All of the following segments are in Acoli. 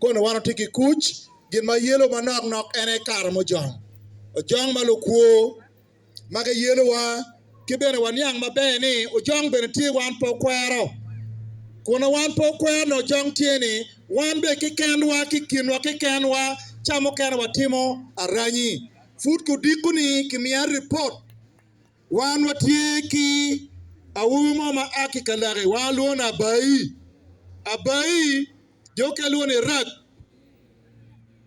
Kono wan watye ki kuc, gin ma yelo manok nok en aye kare mujong. Ojong ma lukwo ma giyelowa ki bene waniang maber ni ojong bene tye wan pe okwero. Kun wan pe okwero ni ojong tye ni wan bene kekenwa ki kinwa kekenwa ca mukene watimo aranyi. Pud kudiko-ni kimiya ripot Wan watye ki awobi mo ma a ki Kalaki, wan walwongo ni Abai. Abai, jo okene lwongo ni Iraq.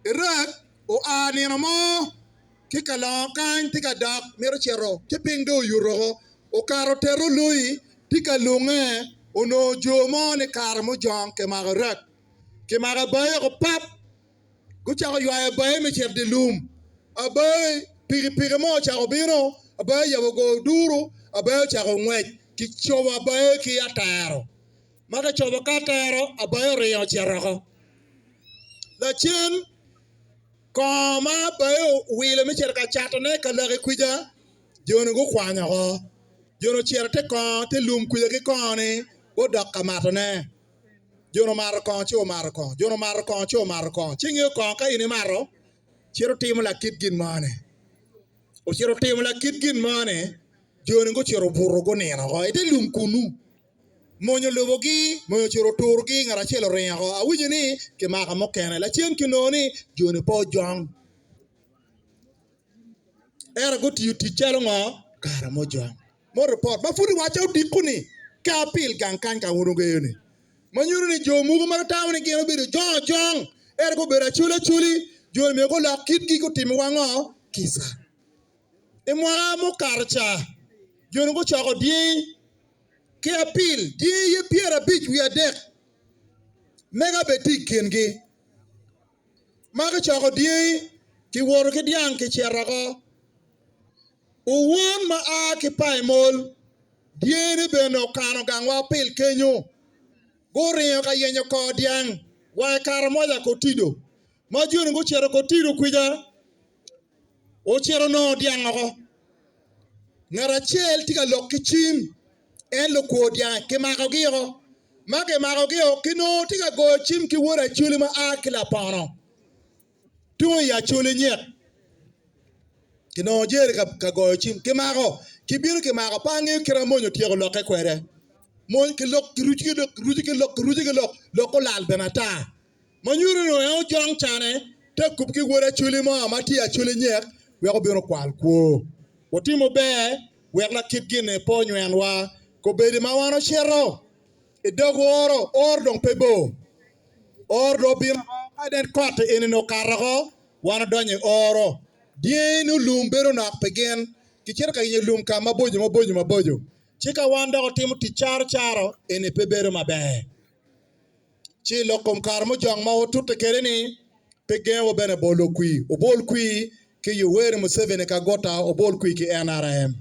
Iraq oa nino mo ki ka longo kany tye ka dok mito cito ci piny dong oyuto woko. Okato oteto oloi tye ka lunge onongo jo mo ni kare mujong kimako Iraq. Kimako Abai woko pap. Gucako ywayo abayi me cito i dye lum. Abayi pikipiki mo ocako bino, abayi oyabo goyo oduru, abayi ocako ngwec. Kicobo abayi ki atero. Ma kicobo ki atero, abayi oringo ocito woko. Lacen, kongo ma abayi owilo me cito ka catone i kalaki kwija, jo-ni gukwanyo woko. Jo-ni ocito i te kongo, te lum kwija ki kongo-ni, gudok ka matone. Jon omato kongo ci omato kongo, Jon omato kongo ci omato kongo, ci ingeyo kongo ka in imato cito timo lakit gin moni, ocito timo lakit gin moni, joni gucito obuto gunino oko ite lum kunu, mony olubogi, mony ocito oturogi, ngat acel oringo oko, awinyo ni kimako mukene, lacen kinongo ni joni pe ojong. Ento gutiyo tic calo ngo? Kare mujong. Mo ripot ma pud iwacca odiko-ni ka apil gang kany ka wun wungeyo-ni, ma nyuto ni jo mogo ma gitamo ni gin obedo jong ajong ento gubedo acoli acoli, jo-ni myero gulok kitgi gutimiwa ngo? Kica. I mwaka mukato ca, jo-ni gucoko dyangi ki apil, dyangi aye pyerabic wiye adek, mega bene tye i kingi. Ma gicoko dyangi, kiwoto ki dyang kicito oko. Owon ma a ki Paimol, dyene bene okano gangwa apil kenyo. Guringo ka yenyo kor dyang wa i Karamoja Kotido. Ma joni gucito Kotido kwija, ocito onongo dyang oko. Ngat acel tye ka lok ki cim, en lukwo dyangi kimakogi oko. Ma kimakogi oko, kinongo tye ka goyo cim ki wod Acholi ma a ki Lapono. Tung i Acholi nyek, kinongo Jerry ka goyo cim, kimako, kibino kimako, pe angeyo kit ma mony otyeko lokke kwede. Mony ki lok, kiruco ki lok, kiruco ki lok, kiruco ki lok, lok olal bene ata. Ma nyuto ni en ojong cane te kub ki wod Acholi mo ma tye Acholi nyek wek obin okwal kwo. Watimo ber wek lakit gin-ni pe onywenwa. Kobedi ma wan ocito i dog oro, oro dong pe bor. Oro dong obino oko, ka inen kot eni-ni okato oko, wan odonyo i oro. Dyangi ni lum bedo nok pi gin, gicito ka yenyo lum ka maboco maboco maboco. Ci ka wan dok watimo tic caro caro, eni pe bedo maber. Ci i lok kom kare mujong ma watute kwede ni pe gengowa bene bolo kwir, obol kwir ki Yoweri Museveni Kaguta, obol kwir ki NRM.